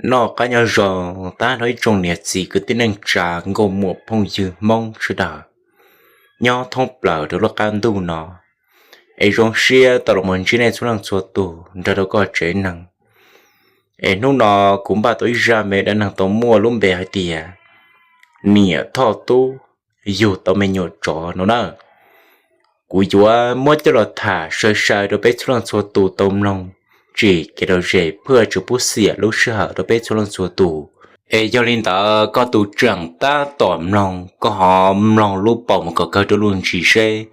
Noj qab nyob zoo tag nrho ib tsoom niam txiv kwv tij neej tsa nkauj muam phooj ywg Hmoob sawv daws nyob thoob plaws rau lub qab ntuj no, es zoo siab tau los mus ntsib nej txhua leej txhua tus nrog rau koj tsev neeg. Es hnub no kuv npaj tau ib zaj me dab neeg tau muaj lub npe hais tias Niam Thoj Tub yug tau me nyuam tsov no na. Kuv yuav muab coj los tham sai sai rau peb txhua leej txhua tus tau mloog tsim kev rau zes phaj tsuas pub xiam lub sij hawm rau peb txhua leej txhua tus. Es yog li ntawd koj tus tseem tab tom mloog, koj ho mloog lub paus mus kom kawg rau lub ntsis seb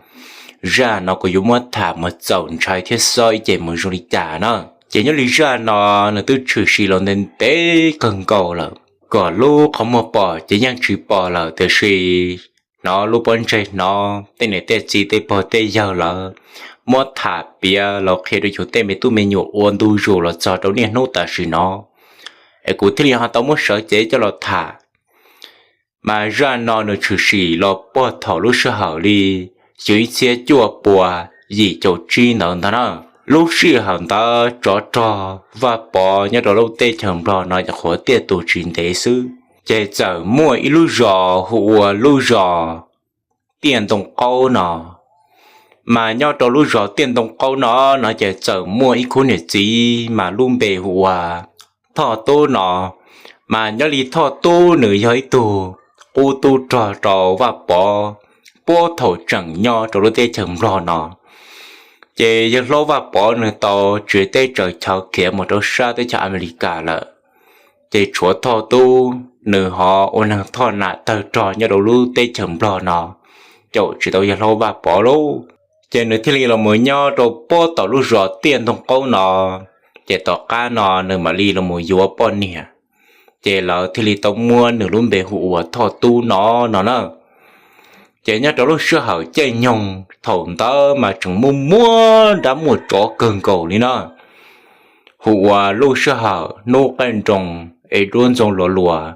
zaj no kuv yuav muab tham mus txaus ntshai thiab xob ib ce mus zoo li cas na. Ces nyob li zaj no nws twb tshwm sim los ntev ntev kawg nkaus lawm, kom lub qhov muag pom ces yeej tsis pom lawm, tiam sis hnov lub pob ntseg, hnov tej niam tej txiv tej pog tej yawg lawv muab tham piav los qhia rau yus tej me tub me nyuam ua ntu zus los txog rau niaj hnub tam sim no. Es kuv thiaj li ho tau muab sawv cev coj los tham. Mas zaj no nws tshwm sim los puag thaum lub sij hawm li xyoo ib txhiab cuaj pua yim caum tsib ntawd ntag na. Lub sij hawm ntawd tsov rog Vaj Pov nyob rau lub teb chaws Nplog no yog qhuav tiaj tus tsis ntev xwb, ces txawm muaj ib lub zos hu ua lub zos Tiaj Ntoo Qaub no. Mas nyob rau lub zos Tiaj Ntoo Qaub no, no ces txawm muaj ib khub niam txiv mas lub npe hu ua Thoj Tub no. Mas nyob li Thoj Tub nws yog ib tug qub tub rog rau Vaj Pov puag thaum tseem nyob rau lub teb chaws Nplog no. Ces yawg hlob Vaj Pov nws tau tsiv teb tsaws chaw khiav mus rau sab teb chaws Amelikas lawm, ces tshuav Thoj Tub nws ho ua neeg thoj nam tawg rog nyob rau lub teb chaws Nplog no, caum tsis tau yawg hlob Vaj Pov lauj. Ces nws thiaj li los mus nyob rau puag tom lub zos Tiaj Ntoo Qaub no. Ces tom qab no nws mam li los mus yuav poj niam, ces lawv thiaj li tau muab nws lub npe hu ua Thoj Tub no no na. Ces nyob rau lub sij hawm caij nyoog thaum ntawd mas tseem muaj muaj dab muaj tsov kawg nkaus li na. Hu ua lub sij hawm hnub qaij nroos es duab ntxoo luas luas,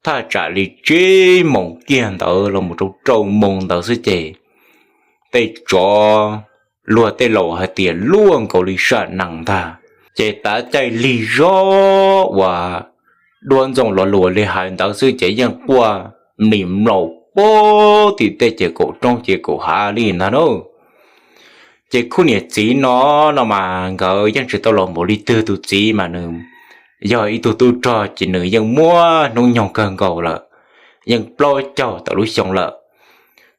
thaj tsam li tsib moos kiag ntawd los mus rau rau moos ntawd xwb ces tej tsov luag tej laus hais tias luaj nkaus li sam nees ntag. Ces tav caij lig zog uas duab ntxoo luas luas li hais ntawd xwb ces yeej quaj mlim mlaus puag tim tej ces kaum roob ces kaum hav li ntag na. Ces khub niam txiv no, no mas nkawd yeej tsis tau los npaum li twg, tus txiv mas nws yog ib tug tub rog ces nws yeej muaj hnub nyoog kawg nkaus lawm, yeej plaub caug tawm lub xyoo lawm.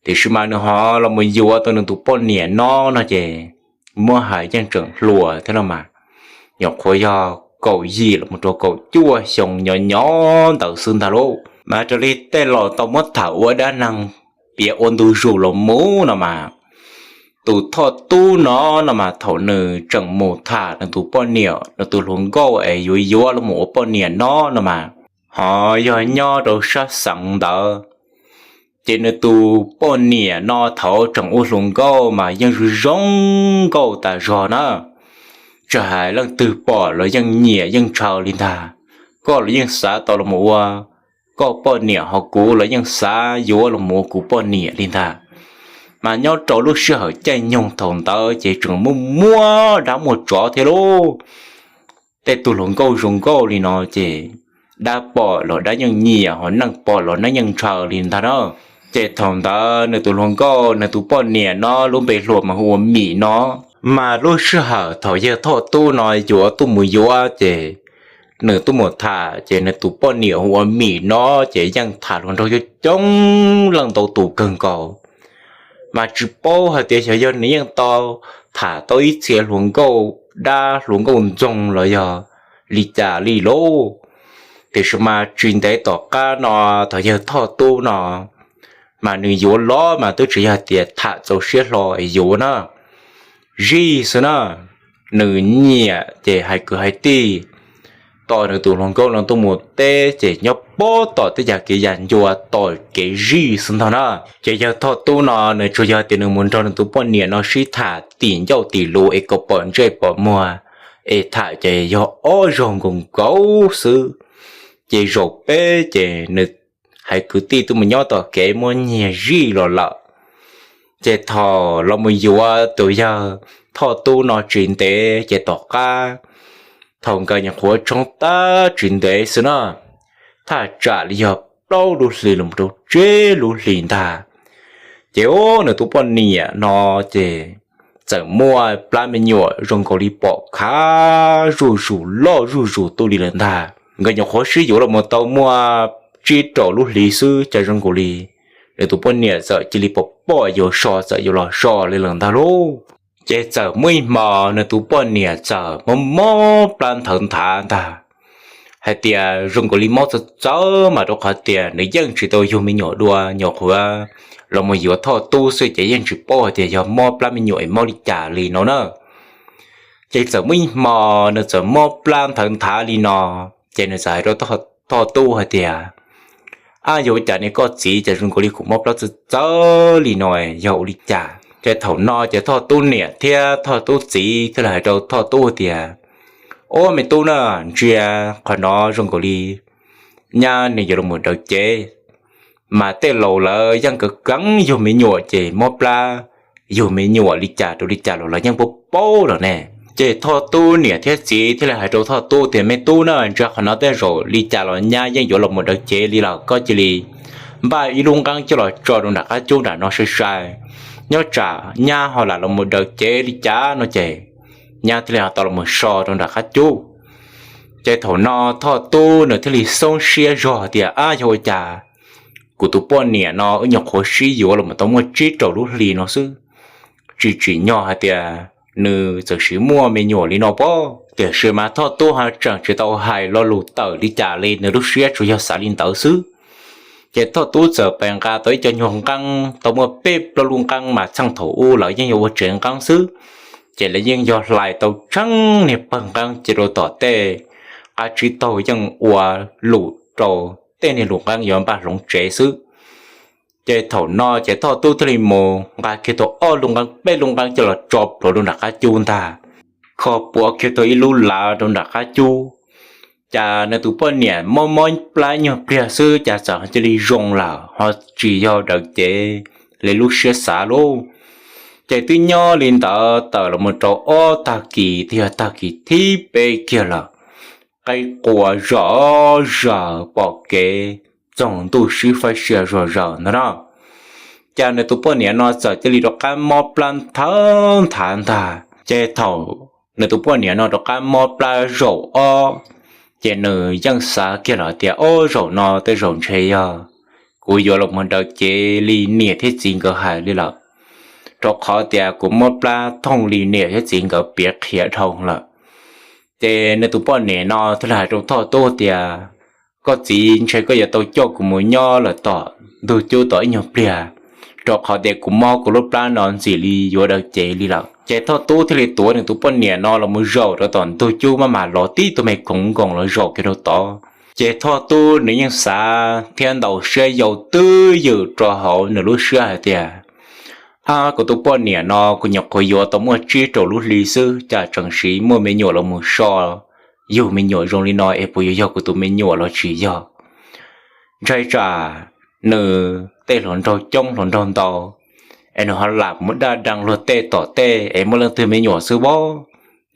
Tiam sis mas nws ho los mus yuav tau nws tus poj niam no no ces muab hais yeej tseem hluas thiab no mas, nyuam qhuav yog kaum yim los mus rau kaum cuaj xyoo nyob nyob ntawd xwb ntag lauj. Mas raws li tej laus tau muab tham ua dab neeg piav ua ntu zus los mus no mas, tus Thoj Tub no, no mas thaum nws tseem mus tham nws tus poj niam, nws tus hluas nkauj es yuav yuav los mus ua poj niam no, no mas ho yog nyob rau sab xeev ntawd. Ces nws tus poj niam no thaum tseem ua hluas nkauj mas yeej zoo zoo nkauj tas zog na. Tsis hais leej twg pom los yeej nyiam yeej ntshaw li ntag. Koj los yeej xav tau los mus ua koj poj niam, ho kuv los yeej xav yuav los mus ua kuv poj niam li ntag. Mas nyob rau lub sij hawm caij nyoog thaum ntawd ces tseem muaj muaj dab muaj tsov thiab lauj. Tej tug hluas nkauj zoo nkauj li no ces dab pom los dab yeej nyiam, ho neeg pom los neeg yeej ntshaw li ntag na. Ces thaum ntawd nws tus hluas nkauj, nws tus poj niam no lub npe hluas mas hu ua Mim no. Mas lub sij hawm thaum yawg Thoj Tub no yuav tuaj mus yuav ces nws tuaj mus tham ces nws tus poj niam hu ua Mim no ces yeej tham hluas nraug coob coob leej ntau tus kawg nkaus. Mas tsis paub hais tias xyov yog nws yeej tau tham tau ib txhia hluas nkauj dab hluas nkauj ntxoog los yog li cas li lauj. Tiam sis mas tsis ntev tom qab no, thaum yawg Thoj Tub no mas nws yuav los mas twb tsis yog tias tham txaus siab hlo yuav na, zij xwb na. Nws nyiam ces hais kwv hais tij, tos nws tus hluas nkauj no tuaj mus teb ces nyob puag tom tej yam kev yam ncua tos kev zij xwb ntag na. Ces yawg Thoj Tub no nws tsuas yog tias nws mus nrog nws tus poj niam no sib tham tim ncauj tim lus es kom pom ntsej pom muag, es tham ces yog ob zaug nkaus nkaus xwb. Ces zaum peb ces nws hais kwv tij tuaj mus nyob tom kev muab nyiag zij los lawm. Ces thaum los mus yuav tus yawg Thoj Tub no tsis ntev ces tom qab Thaum nkawd nyuam qhuav tshoob tab tsis ntev xwb na, thaj tsam li yog plaub lub hlis los rau tsib lub hlis ntag, ces ub nws tus poj niam no ces txawm muaj plab me nyuam zoo nkaus li pom khav zuj zus loj zuj zus tuaj li lawm ntag. Nkawd nyuam qhuav sib yuav los mus tau muaj tsib rau lub hlis xwb ces zoo nkaus li nws tus poj niam txawm cia li pom pom yuav so txawm yuav los so li lawm ntag lauj. Ces txawm muaj ib hmo nws tus poj niam txawm mob mob plab nthawv nthav ntag, hais tias zoo nkaus li mob txawv txawv mas rau qhov tias nws yeej tsis tau yug me nyuam dua, nyuam qhuav los mus yuav Thoj Tub xwb ces yeej tsis paub hais tias yog mob plab me nyuam es mob li cas li no na. Ces txawm muaj ib hmo nws txawm mob plab nthawv nthav li no, ces nws txawm hais rau Thoj Tub hais tias, Ab, yog ua cas ne koj txiv, cas zoo nkaus li kuv mob plab txawv txawv li no, yog ua li cas? Ces thaum no ces Thoj Tub niam thiab Thoj Tub txiv thiaj li hais rau Thoj Tub tias, Ub, me tub na, ntsia qhov no zoo nkaus li nyab nws yuav los daws cev, mas tej laus lawv yeej keev keev yug me nyuam ces mob plab yug me nyuam li cas rau li cas los lawv yeej paub paub lawm ne. Ces Thoj Tub niam thiab txiv thiaj li hais rau Thoj Tub tias, Me tub na, ntsia qhov no tej zaum li cas los nyab yeej yuav los mus daws cev li lawm, koj cia li npaj ib lub nqeeb coj los tso rau nram qab cub nram no sai sai, nyob tsam nyab ho lam los mus daws cev li cas no ces nyab thiaj li ho tau los mus so rau nram qab cub. Ces thaum no Thoj Tub nws thiaj li xoob siab zog tias, Ab, yog ua cas kuv tus poj niam no wb nyuam qhuav sib yuav los mus tau muaj tsib rau lub hlis no xwb, tsis tsim nyog hais tias nws txawm sim muaj me nyuam li no pob. Tiam sis mas Thoj Tub ho tseem tsis tau hais lo lus tawm li cas li, nws lub siab tsuas yog xav li ntawd xwb. Ces Thoj Tub txawm pais nqa tau ib co nyuag nqeeb, tau muaj peb plaub lub nqeeb mas txheej thaum ub lawv yeej yog ua tsev nqeeb xwb, ces lawv yeej yog hlais tau tsheej niag pawg nqeeb cia rau tom tej qab tsib taug yeej ua lus rau tej niag lus nqeeb yuav npaj hloov tsev xwb. Ces thaum no ces Thoj Tub thiaj li mus nqa kiag tau ob lub nqeeb peb lub nqeeb coj los tso plhuav rau nram qab cub ntag, kho puav kiag tau ib lub lav rau nram qab cub. Cas nws tus poj niam mob mob plab nyuag pliag xwb cas txawm cia li zoo lawm ho tsis yog daws cev li lub siab xav lauj. Ces twb nyob li ntawd tawm los mus rau ob tag kis, twb yog tag kis thib peb kiag lawm, qaib qua zom zaws pom kev txoog ntuj sib faib sia zom zaws ntag no. Cas nws tus poj niam no txawm cia li rov qab mob plab nthawv nthav ntag. Ces thaum nws tus poj niam no rov qab mob plab zaum ob, ces nws yeej xav kiag los tias, Ob, zaum no tej zaum ntshe yog kuv yuav los mus daws cev li niam thiab txiv nkawd hais li lawm, rau qhov tias kuv mob plab thooj li niam thiab txiv nkawd piav qhia dhau lawm. Ces nws tus poj niam no thiaj li hais rau Thoj Tub tias, Koj txiv, ntshe koj yuav tau coj kuv mus nyob lawm tom ntug cub tom ib nyuag pliag, rau qhov tias kuv mob kuv lub plab no ntxim li yuav daws cev li lawm. Ces Thoj Tub thiaj li tuav nws tus poj niam no los mus zaum rau tom ntug cub maj mam los tib tug me khoov nkoos los zaum kiag rau tod. Ces Thoj Tub nws yeej xav thiab ntaus siab yau twb ywm rau hauv nws lub siab hais tias, Ab, kuv tus poj niam no kuv nyuam qhuav yuav tau muaj tsib rau lub hli xwb cas tseem sim muaj me nyuam los mus so yug me nyuam zoo li no es puas yuav yog kuv tus me nyuam los tsis yog? Ntshai tsam nws tej hluas nraug coob hluas nraug ntau es nws ho lam mus daj dee luag tej tom tej es muaj leej twg me nyuam xwb pob.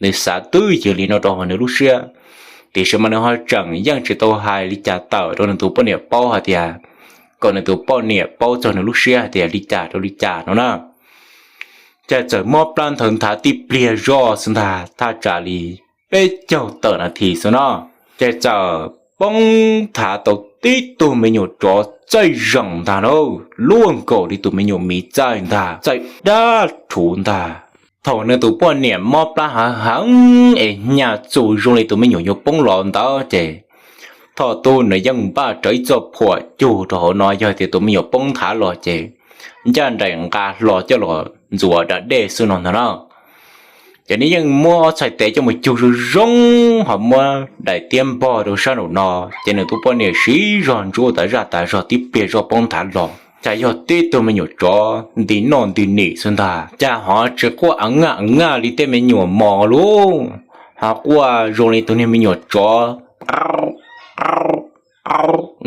Nws xav twb ywm li no rau hauv nws lub siab, tiam sis mas nws ho tseem yeej tsis tau hais li cas tawm rau nws tus poj niam paub hais tias, kom nws tus poj niam paub txog nws lub siab hais tias li cas rau li cas no na. Ces txawm mob plab nthawv nthav tib pliag zoj xwb ntag, thaj tsam li peb caug tawm nas this xwb no, ces txawm poob nthav tau tib tug me nyuam tsov txaij zeem ntag na, luaj nkaus li tus me nyuam miv txaij ntag, txaij dab rhuv ntag. Thaum nws tus poj niam mob plab hav heev es nyaj txus zoo li tus me nyuam yuav poob los ntawd ces Thoj Tub nws yeej npaj rawv ib txoj phuam cug rau hauv no, yog tias tus me nyuam poob nthav los ces ncaj nraim nqa hlo coj los ntxuav da dej xwb no ntag na. Ces nws yeej muab ob txhais tes coj mus cug zoo zoo, ho muab daim tiab npog rau sab nraum no, ces nws tus poj niam siv zog ntsuab tas zaj tas zog tib pliag zoj poob nthav los cas yog tib tug me nyuam tsov nti noj nti nim xwb ntag, cas ho tsis quaj av ngaj av ngaj li tej me nyuam mos lauj, ho quaj zoo li tus niag me nyuam tsov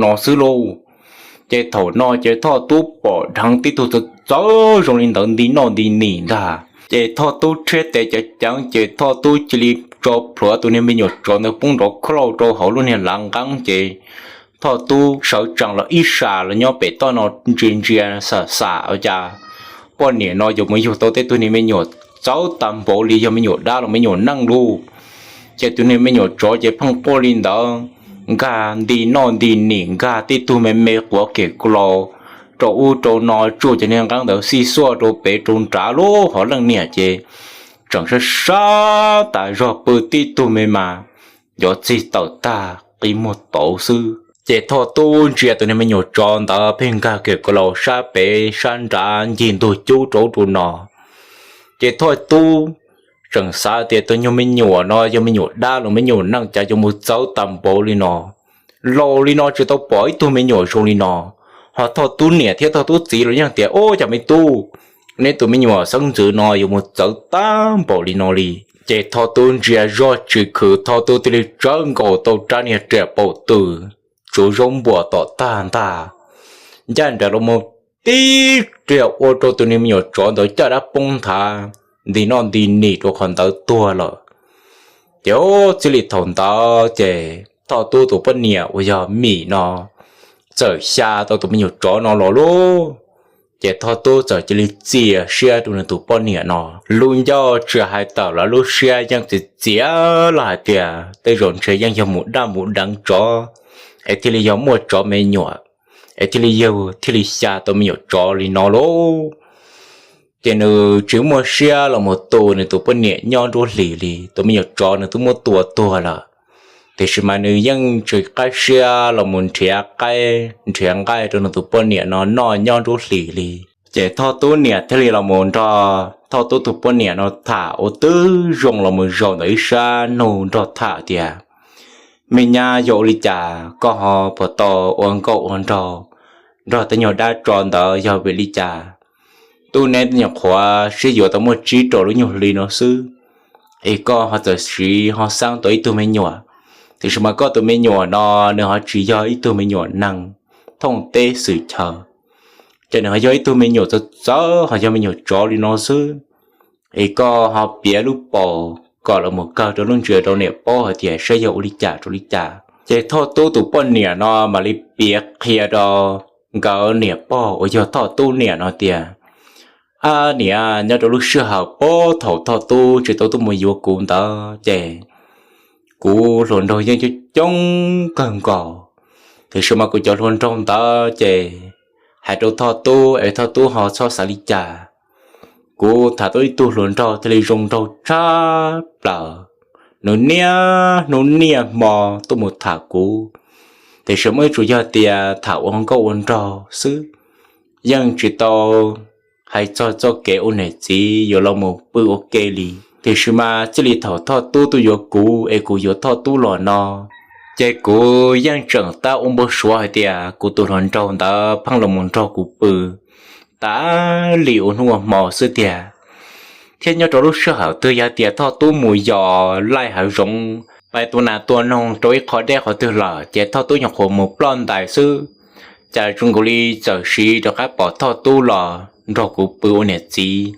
no xwb lauj. Ces thaum no ces Thoj Tub pom dheev tib tug txawv txawv zoo li ntawd nti noj nti nim ntag, ces Thoj Tub rhiab tes cov ceev ces Thoj Tub cia li tso plhuav tus niag me nyuam tsov ntawd poob nrov khauj rau hauv lub niag lav nqeeb ces Thoj Tub sawv tsees los ib sas los nyob pem toj no ntsia ntsia xam xam ua cas poj niam no yuav mus yug tau tej tug niag me nyuam txawv tag npaum li yog me nyuam dab los me nyuam neej lauj. Ces tus niag me nyuam tsov ces pheej quaj li ntawd, nkag nti noj nti nim, nkag tej tug me me quav kiag kau laus rau ub rau no, tsuj cov niag nqeeb ntawd xij xuaj rau pem rau nrad lauj. Hos leej niam ces tseem sab sab tas zog, pw tib tug me mas yuav txig tawm tag qi muag tauv xwb. Ces Thoj Tub ntsia tus niag me nyuam tsov ntawd pheej nkag kiag kau laus sab pem sab nrad ncig ntug cub rau ub rau no. Ces Thoj Tub tseem xav tias tus nyuag me nyuam no yog me nyuam dab los me nyuam neej cas yuav mus txawv tag npaum li no. Laus li no tsis tau pom ib tug me nyuam zoo li no. Hos Thoj Tub niam thiab Thoj Tub txiv los yeej tias, Ub, cov me tub, neb tus me nyuam xeeb ntxwv no yuav mus txawv tag npaum li no li. Ces Thoj Tub ntsia zoj tsis khwv, Thoj Tub thiaj li tsawv nkaus tau rab niag riam paum tw, tsuv zaub npuas tom tag ntag, ncaj nraim los mus tib riam ua rau tus niag me nyuam tsov ntawd caj dab poob nthav, nti noj nti nim rau qhov ntawd tuag lawm. Ces txij li thaum ntawd ces Thoj Tub tus poj niam uas yog Mim no txawm xya tau tus me nyuam tsov no los lauj. Ces Thoj Tub txawm cia li txias siab rau nws tus poj niam no. Lub ncauj tsis hais tawm los lub siab yeej txias txias los hais tias tej zaum ntshe yeej yog mus daj mus deev tsov es thiaj li yog muaj tsov me nyuam, es thiaj li yog thiaj li xya tau me nyuam tsov li no lauj. Ces nws tsis muaj siab los mus tu nws tus poj niam nyob nruab hlis li. Tus me nyuam tsov nws twb muab tua tuag lawm, tiam sis mas nws yeej tsis qab siab los mus nrhiav qaib nrhiav nqaij rau nws tus poj niam no noj nyob nruab hlis li. Ces Thoj Tub niam thiaj li los mus nrog Thoj Tub tus poj niam no tham ua twb zoo los mus zaum ntawm ib sab nug nrog tham tias, Me nyab, yog ua li cas koj ho puas tau ua nkauj ua nraug nrog tej nyuag dab tsov ntawd yog vim li cas? Tub neb tej nyuag qhuav sib yuav tau muaj tsib rau lub nyuag hli no xwb, es koj ho txawm siv ho xeeb tau ib tug me nyuam, tiam sis mas koj tus me nyuam no nws ho tsis yog ib tug me nyuam neeg thooj teb xwm chaw, ces nws ho yog ib tug me nyuam txawv txawv ho yog me nyuam tsov li no xwb. Es koj ho piav lub paus kom los mus kawg rau lub ntsis rau niam paub hais tias saib yog ua li cas rau li cas. Ces Thoj Tub tus poj niam no mam li piav qhia rau nkawd niam pog uas yog Thoj Tub niam no tias, Ab niam, nyob rau lub sij hawm puag thaum Thoj Tub tsis tau tuaj mus yuav kuv ntawd ces kuv hluas nraug yeej coob coob kawg nkaus, tiam sis mas kuv cov hluas nraug ntawd ces hais rau Thoj Tub es Thoj Tub ho txhob xav li cas. Kuv tham tau ib tug hluas nraug thiaj li zoo nraug tshaj plaws, nws niaj hnub niaj hmo tuaj mus tham kuv, tiam sis muaj ib tsuas yog tias tham ua nkauj ua nraug xwb, yeej tsis tau hais txog txoj kev ua niam txiv yuav los mus pw ua ke li. Tiam sis mas txij li thaum Thoj Tub tuaj yuav kuv es kuv yuav Thoj Tub los no, ces kuv yeej tseem tab ua npau suav hais tias kuv tus hluas nraug ntawd pheej los mus nrog kuv pw tas li ua hnub ua hmo xwb tiag. Thiab nyob rau lub sij hawm twg yog tias Thoj Tub mus yos laij hav zoov, pais tua nas tua noog rau ib qho deb qhov twg lawm ces Thoj Tub nyuam qhuav mus ploj ntais xwb, cas zoo nkaus li txawm siv rov qab pom Thoj Tub los nrog kuv pw ua niam txiv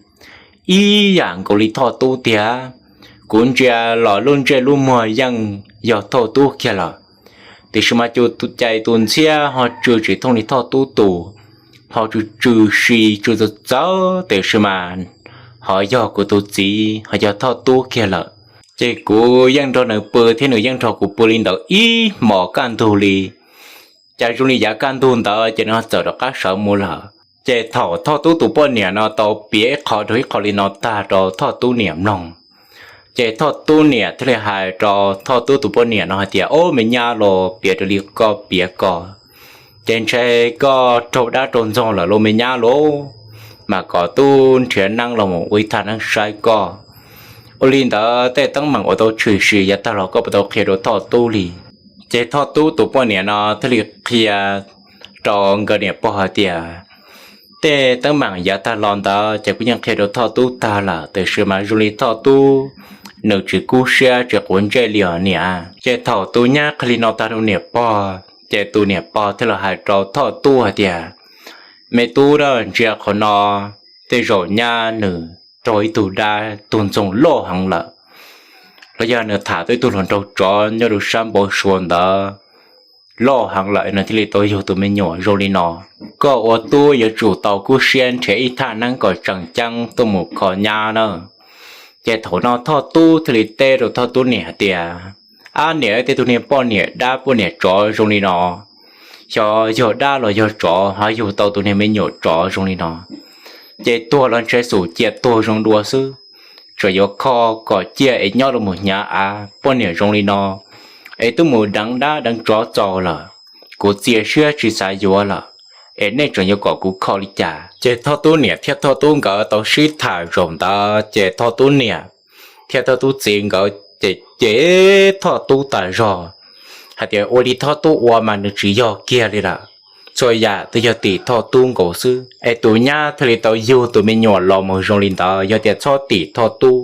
ib yam nkaus li Thoj Tub tiag. Kuv ntsia los lub ntsej lub muag yeej yog Thoj Tub kiag lawm, tiam sis mas cus cais tus ntxhiab ho tsw tsis thooj li Thoj Tub tus, ho tsw tsw si tsw txawv txawv, tiam sis mas ho yog kuv tus txiv ho yog Thoj Tub kiag lawm. Ces kuv yeej nrog nws pw thiab nws yeej nrog kuv pw li ntawd ib hmos kaj ntug li. Cas zoo li yav kaj ntug ntawd ces nws txawm rov qab sawv mus lawm. Ces thaum Thoj Tub tus poj niam no tau piav ib qho rau ib qho li no tag rau Thoj Tub niam mloog, ces Thoj Tub niam thiaj li hais rau Thoj Tub tus poj niam no hais tias, Ob, me nyab los, piav raws li koj piav ko ces ntshe koj raug dab raug ntxoog lawm lauj me nyab lauj, mas kom tub nrhiav neeb los mus ua ib thaj neeb saib koj. Ua li ntawd tej teeb meem uas tau tshwm sim yav tag los koj puas tau qhia rau Thoj Tub li? Ces Thoj Tub tus poj niam no thiaj li qhia rau nkawd niam pog hais tias, Tej teeb meem yav tag los ntawd ces kuv yeej qhia rau Thoj Tub tag lawm, tiam sis mas zoo li Thoj Tub nws tsis kub siab tsis quav ntsej li os niam. Ces thaum tus nyab qhia li no tag rau niam pog ces tus niam pog thiaj li hais rau Thoj Tub hais tias, Me tub, ntsia qhov no, tej zaum nyab nws raug ib tug dab tug ntxoog loj heev lawm. los yog nws tham tau ib tug hluas nraug tsov nyob rau sab npau suav ntawd loj heev lawm nws thiaj li tau yug tus me nyuam zoo li no. Koj ua tub yuav tsum tau kub siab nrhiav ib thaj neeb kom tseem ceeb tuaj mus kho nyab na. Ces thaum no Thoj Tub thiaj li teb rau Thoj Tub niam hais tias, Ab niam, tej tug niag poj niam dab poj niam tsov zoo li no, xyov yog dab los yog tsov ho yug tau tus niag me nyuam tsov zoo li no, ces tuag los ntshe xum cia tuag zoo dua xwb. Tseem yuav kho kom ciaj es nyob rau mus hnyav av, poj niam zoo li no es twb mus deev dab deev tsov txaus lawm, kuv txias siab tsis xav yuav lawm, es nej tseem yuav kom kuv kho li cas? Ces Thoj Tub niam thiab Thoj Tub nkawd tau sib tham zaum ntawd ces Thoj Tub niam thiab Thoj Tub txiv nkawd ces cem Thoj Tub tas zog hais tias ua li Thoj Tub ua mas nws tsis yog kiag li lawm. Txhua yam twb yog tim Thoj Tub nkaus xwb es tus nyab thiaj li tau yug tus me nyuam los mus zoo li ntawd. Yog tias txhob tim Thoj Tub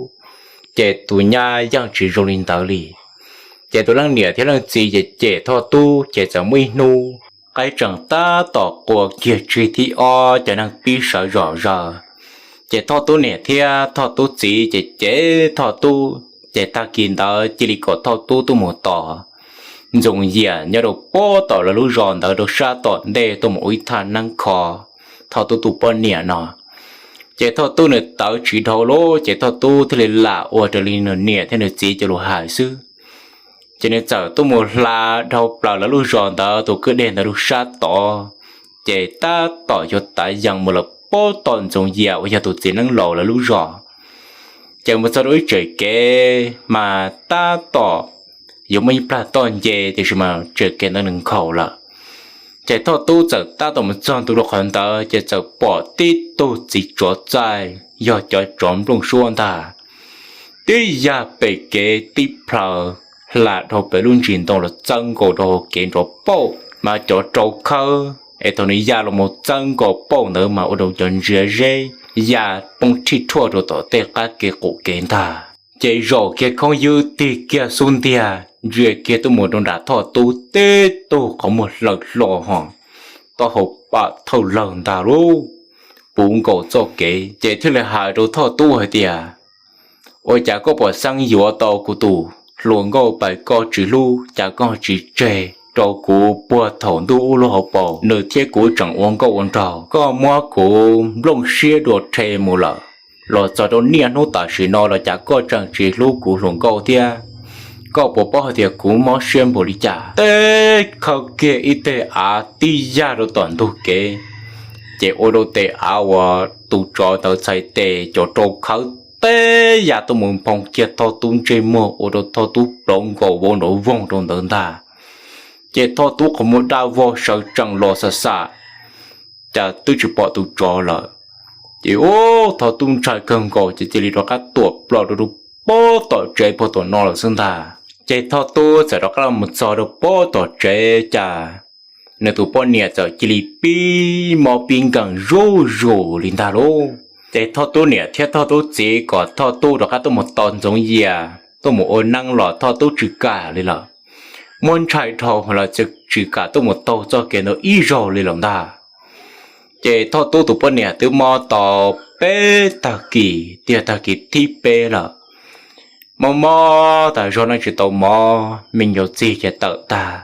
ces tus nyab yeej tsis zoo li ntawd li. Ces tus leej niam thiab leej txiv ces cem Thoj Tub ces txawm muaj ib hnub qaib tseem tab tom qua kiag tsig thib ob, cov neeg pib sawv zom zaws. Ces Thoj Tub niam thiab Thoj Tub txiv ces cem Thoj Tub, ces tag kis ntawd cia li kom Thoj Tub tuaj mus tos Ntxoov Yias nyob rau pob tom lawv lub zos ntawd rau sab tom ntej tuaj mus ua ib thaj neeb kho Thoj Tub tus poj niam no. Ces Thoj Tub nws tawv tsis dhau lawm ces Thoj Tub thiaj li lam ua raws li nws niam thiab nws txiv cov lus hais xwb. Ces nws txawm tuaj mus hla dhau plaws lawv lub zos ntawd tus kwj deg ntawd rau sab tod, ces tab tom yuav tav yees mus lawm pob tom Ntxoov Yias uas yog tus txiv neeb laus lawv lub zos. Ces mus txog rau ib tsev kev mas tab tom yuav muaj ib plag toj nce, tiam sis mas tsev kev ntawd nws nkhaus lawm. Ces Thoj Tub txawm tab tom mus txog ntua rau qhov ntawd ces txawm pom tib tug txiv tsov txaij, yog cov tsov nplooj suab ntag, twb yaj pem kev tib plhaw hla dhau pem lub ntsis ntoo los txawb nkaus rau hauv kev nrov pauj, mas cov rau khawb es thaum nws ya los mus txawb nkaus pauj ntawd mas ua rau cov ntsiav zeb ya poob rhij rhuaj rau tom tej qab kev qaum kev ntag. Ces zaum kiag khoob ywb tig kiag xub ntiag ntsia kiag tuaj mus rau nram Thoj Tub tib tug qhov muag hlaws hlo ho taub hau pam thawj lawg ntag lauj, puv nkaus txoj kev. Ces thiaj li hais rau Thoj Tub hais tias, Ua cas koj pom xeeb yuav tau kuv tus hluas nkauj pais koj tsis hlub, cas koj tsis tseg rau kuv puag thaum ntuj ub lub hauv paus nws thiab kuv tseem ua nkauj ua nraug? Koj muab kuv nplooj siab dua rhe mus lawm, los txog rau niaj hnub tam sim no los cas koj tseem tsis hlub kuv hluas nkauj thiab? Koj puas paub hais tias kuv mob siab npaum li cas? Teb khawb kiag ib teg av tib yaj rau tom ntug kev, ces ua rau tes av uas tus tsov ntawd txhais tes cov rau khawb teb ya tuaj mus nphoo kiag Thoj Tub ntsej muag ua rau Thoj Tub plov nkaus vau nrov voog rau ntawd ntag. Ces Thoj Tub qhov muag daj vog sawv tsees los xam xam, cas twb tsis pom tus tsov lawm. Ces ub, Thoj Tub ntshai kawg nkaus ces cia li rov qab tuam plaws rau rau pob tom tsev puag tom no lawm xwb ntag. Ces Thoj Tub txawm rov qab los mus txog rau pob tom tsev cas nws tus poj niam txawm cia li pib mob pib nkees zuj zus li ntag lauj. Ces Thoj Tub niam thiab Thoj Tub txiv kom Thoj Tub rov qab tuaj mus tos Ntxoov Yias tuaj mus ua neeb los Thoj Tub tsis kam li lawm. Muab ntshai dhau lawm tsis kam tuaj mus taug txoj kev ntawd ib zaug li lawm ntag. Ces Thoj Tub tus poj niam twb mob tau peb tag kis, tiag tag kis thib peb lawm. Mob mob tas zog neej tsis tau mov, me nyuam txig ces tawm tag.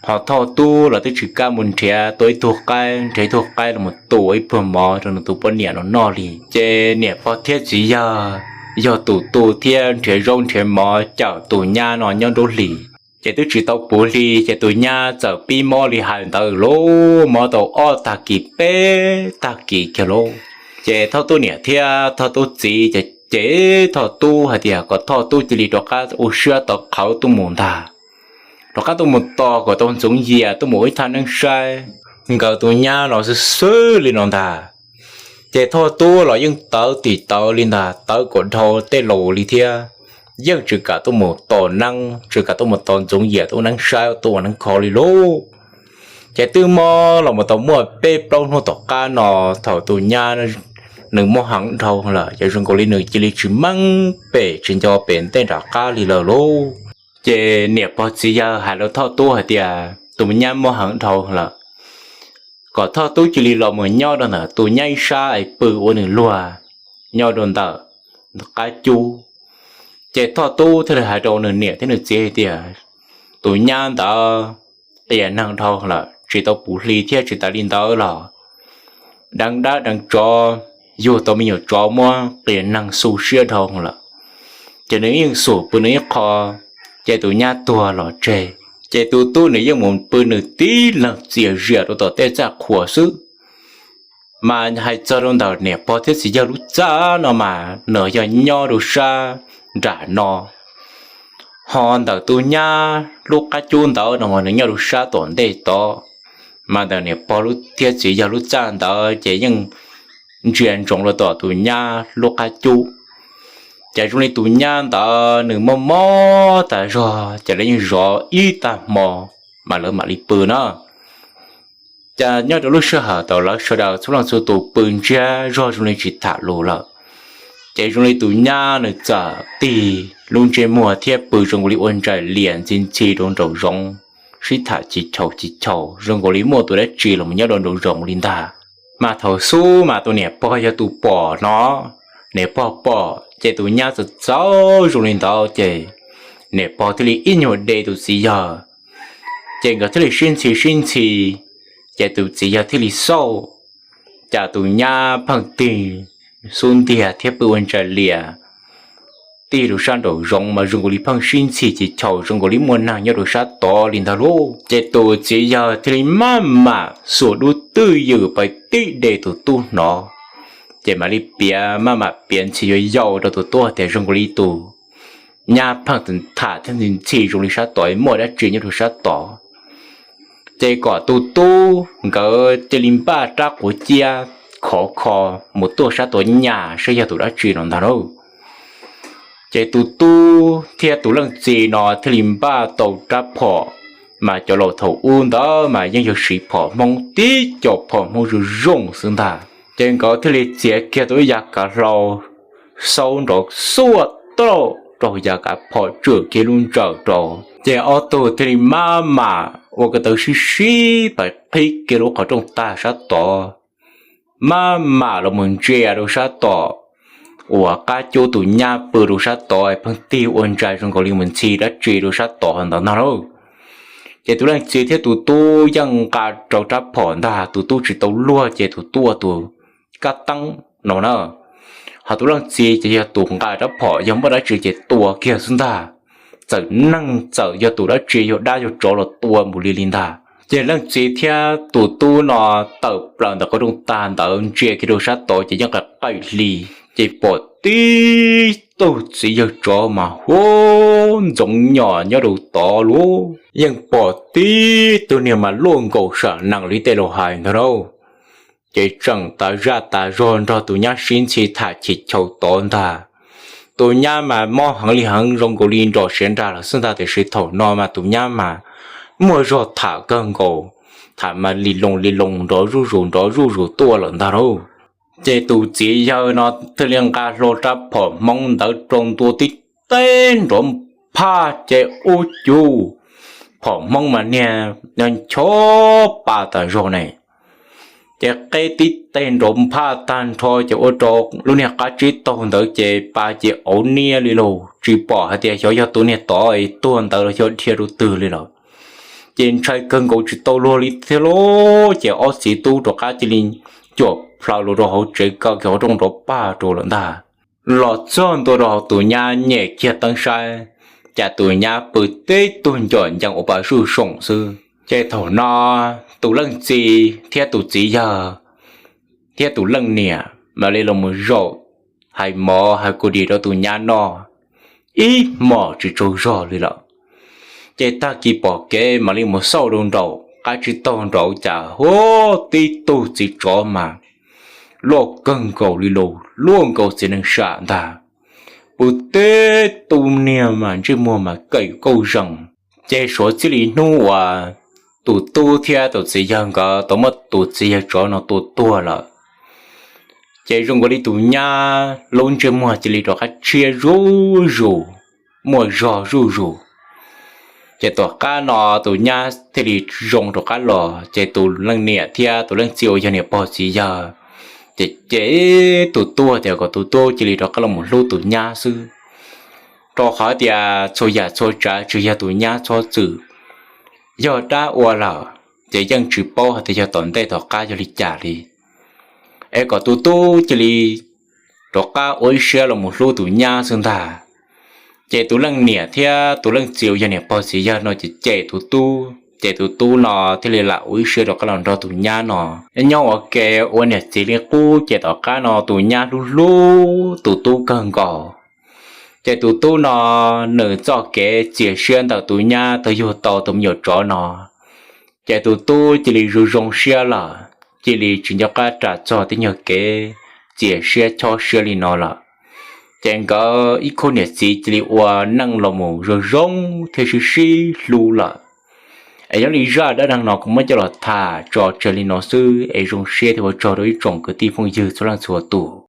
Ho Thoj Tub los twb tsis kam mus nrhiav tua ib tug qaib, nrhiav ib tug qaib los mus tu ua ib pluag mov rau nws tus poj niam los noj li. Ces niam pog thiab txiv yawg yog tus tu thiab nrhiav zaub nrhiav mov cawm tus nyab no nyob nruab hlis. Ces twb tsis tau puv hli ces tus nyab txawm pib mob li hais ntawd lauj, mob tau ob tag kis peb tag kis kiag lauj. Ces Thoj Tub niam thiab Thoj Tub txiv ces cem Thoj Tub hais tias kom Thoj Tub cia li rov qab ua siab tawv qhawv tuaj mus ntag, rov qab tuaj mus tos kom tau Ntxoov Yias tuaj mus ua ib thaj neeb saib nkawd tus nyab no xwb xwb li no ntag. Ces Thoj Tub los yeej tawv tim tawv li ntag, tawv kom dhau tej laus li thiab, yeej tsis kam tuaj mus tos neeb, tsis kam tuaj mus tos Ntxoov Yias tuaj ua neeb saib tuaj ua neeb kho li lauj. Ces twb mob los mus tau muaj peb plaub hnub tom qab no, thaum tus nyab nws mob heev dhau lawm ces zoo nkaus li nws cia li tsis meej pem tsis nco pem ntej nram qab li lawm lauj. Ces niam pog txiv yawg hais rau Thoj Tub hais tias tus me nyab mob heev dhau lawm, kom Thoj Tub cia li los mus nyob rau ntawm tus nyab ib sab es pw ua nws luag nyob rau ntawm qab cub. Ces Thoj Tub thiaj li hais rau nws niam thiab nws txiv hais tias, tus nyab ntawd qias neeg dhau lawm, tsis tau puv hli thiab tsis tas li ntawd los deev dab deev tsov, yug tau me nyuam tsov muab qias neeg xu siab dhau lawm. Ces nws yeej xum pw nws ib qho, ces tus nyab tuag los tseg. Ces tus tub nws yeej mus pw nws tib leeg txias zias rau tom tej txaj qhua xwb. Mas hais txog rau ntawm niam pog thiab txiv yawg lub txaj no mas nws yog nyob rau sab nram no, ho ntawm tus nyab lub qab cub ntawd no mas nws nyob rau sab tom ntej tod. Mas ntawm niam pog thiab txiv yawg lub txaj ntawd ces yeej ntsia ntsoov rau tom tus nyab lub qab cub. Ces zoo li tus nyab ntawd nws mob mob tas zog ces lawv yeej zov ib tag hmo mas lawv mam li pw na. Ces nyob rau lub sij hawm thaum lawv sawv daws txhua leej txhua tus pw ntsiag zog zoo li tsis tham lus lawm, ces zoo li tus nyab nws txawm tig lub ntsej muag thiab pw zoo nkaus li ua ntsais lias ntxhi ntxhi rau nraum zoov, sib tham chis chaus chis chaus zoo nkaus li muaj tus dab tsi los nyob rau nraum zoov li ntag. Mas thaum xub mas tus niam pog yog tus pom no, niam pog pom ces tus nyab txawm txawv zoo li ntawd ces niam pog thiaj li ib nyuag de tus txiv yawg, ces nkawd thiaj li sib ntxhi sib ntxhi, ces tus txiv yawg thiaj li xauj, cas tus nyab pheej tig xub ntiag thiab pw ua ntsais lias tig rau sab nraum zoov mas zoo nkaus li pheej sib ntxhi chis chaus zoo nkaus li muaj neeg nyob rau sab tod li ntag lauj. Ces tus txiv yawg thiaj li maj mam xuas dub twj ywm pais tib de tus tub hnov, ces mam li piav maj mam piav ntxhi yuav yau rau tus tub tias zoo nkaus li tus nyab pheej tham thiab ntxhi ntxhi zoo li sab tod muaj dab tsi nyob rau sab tod. Ces kom tus tub nkawd cia li npaj rab quav ciab khov kho mus tuaj sab tod nyas saib yog tus dab tsi no ntag lauj. Ces tus tub thiab tus leej txiv no thiaj li npaj tau rab phom, mas cov laus thaum ub ntawd mas yeej yog siv phom Hmoob tib co phom Hmoob zoo zoo xwb ntag. Ces nkawd thiaj li txiav kiag tau ib yav kav hlau xaub nrov xuaj tauj rau yav kav phom tswm kiag lub ntsawm rau. Ces ob tug thiaj li maj mam ua ko taw sib sib pais qhib kiag lub qhov rooj tag sab tod, maj mam los mus ntsia rau sab tom uas qab cub tus nyab pw rau sab tod pheej tig ua ntsais zoo nkaus li mus ntxhi dab tsi rau sab tod ntawd ntag lauj. Ces tus leej txiv thiab tus tub yeej nqa rau rab phom ntag, tus tub tsis tau luag ces tus tub ua tus kab teeb no na. Ho tus leej txiv ces yog tus nqa rab phom, yog muaj dab tsi ces tua kiag xwb ntag. Txawm neeg txawm yog tus dab tsi, yog dab yog tsov los tua npaum li li ntag. Ces leej txiv thiab tus tub no tawm plaws ntawm qhov rooj tag ntawd ntsia kiag rau sab tod ces yeej qab qaim hli, ces pom tib tug txiv yawg tsov mas hu ntxoov nyos nyob rau tod lauj. Yeej pom tib tug niag mas luaj nkaus sam nees li tej laus hais ntag lauj. Ces tseem tas zaj tas zog nrog tus nyab sib ntxhi tham chis chaus tod ntag. Tus nyab mas mob heev li heev zoo nkaus li nrog siav nrag lawm xwb ntag, tiam sis thaum no mas tus nyab mas muaj zog tham kawg nkaus, tham mas li loo li loo nrov zuj zus nrov zuj zus tuaj lawm ntag lauj. Ces tus txiv yawg no thiaj li nqa hlo rab phom Hmoob ntawd rau ntua tib teg nrov nphaj ces ub cuj, phom Hmoob mas niag ncho pa tas zog ne. Ces qeb tib teg nrov nphaj tag nrho ces ua rau lub niag qab tsib taug ntawd ces pa ces auv niab li lauj, tsis pom hais tias xyov yog tus niag tod tuag ntawd los xyov dhia rau twg li lawm. Ces ntshai kawg nkaus tsis tau luag li thiab lauj. Ces ob txiv tub rov qab cia li cuam plhaw los rau hauv tsev kaw kiag qhov rooj nrov pag rau lawm ntag. Los txog ntua rau hauv tus nyab nyem kiag teeb saib, cas tus nyab pw tib tug ncom ncees ua pa zuj soom xwb. Ces thaum no tus leej txiv thiab tus txiv yawg thiab tus leej niam mam li los mus zaum hais mov hais kua dis rau tus nyab noj ib hmos tsis tsaug zog li lawm. Ces tag kis pom kev mam li mus xauj rau nraum qab tsib taug nraud cas hu tib tug txiv tsov mas luaj kawg nkaus li lus luaj nkaus txiv neej sam ntag, pw tib tug niag mas ntsej muag mas kaim kauj zees. Ces suav txij li hnub uas tus tub thiab tus txiv yawg nkawd tau muab tus txiv yawg tsov no tua tuag lawm, ces zoo nkaus li tus nyab lub ntsej muag cia li rov qab tshiab zuj zus, muaj zog zuj zus. Ces tom qab no tus nyab thiaj li zoo rov qab los, ces tus leej niam thiab tus leej txiv uas yog niam pog txiv yawg ces cem tus tub tias kom tus tub cia li rov qab los mus hlub tus nyab xwb. rau qhov tias txhua yam txhua tsav tsis yog tus nyab txhob txwm, yog dab ua lawm ces yeej tsis paub hais tias yog tom ntej tom qab yog li cas li. Es kom tus tub cia li rov qab ua ib siab los mus hlub tus nyab xwb ntag. Ces tus leej niam thiab tus leej txiv uas yog niam pog txiv yawg no ces cem tus tub, ces tus tub no thiaj li lam ua ib siab rov qab los nrog tus nyab no nyob ua ke ua niam txiv li qub. Ces tom qab no tus nyab hlub hlub tus tub kawg nkaus, ces tus tub no nws txoj kev txias siab ntawm tus nyab twb yug tau tus me nyuam tsov no, ces tus tub cia li zoo zoo siab lawm, cia li tsis nco qab ras txog tej nyuag kev txias siab chob siab li no lawm. Ces nkawd ib khub niam txiv cia li ua neej los mus zoo zoo thiab sib sib hlub lawm. Es yog li zaj dab neeg no kuv muab coj los tham tso tseg li no xwb es zoo siab thiab ua tsaug rau ib tsoom kwv tij phooj ywg txhua leej txhua tus.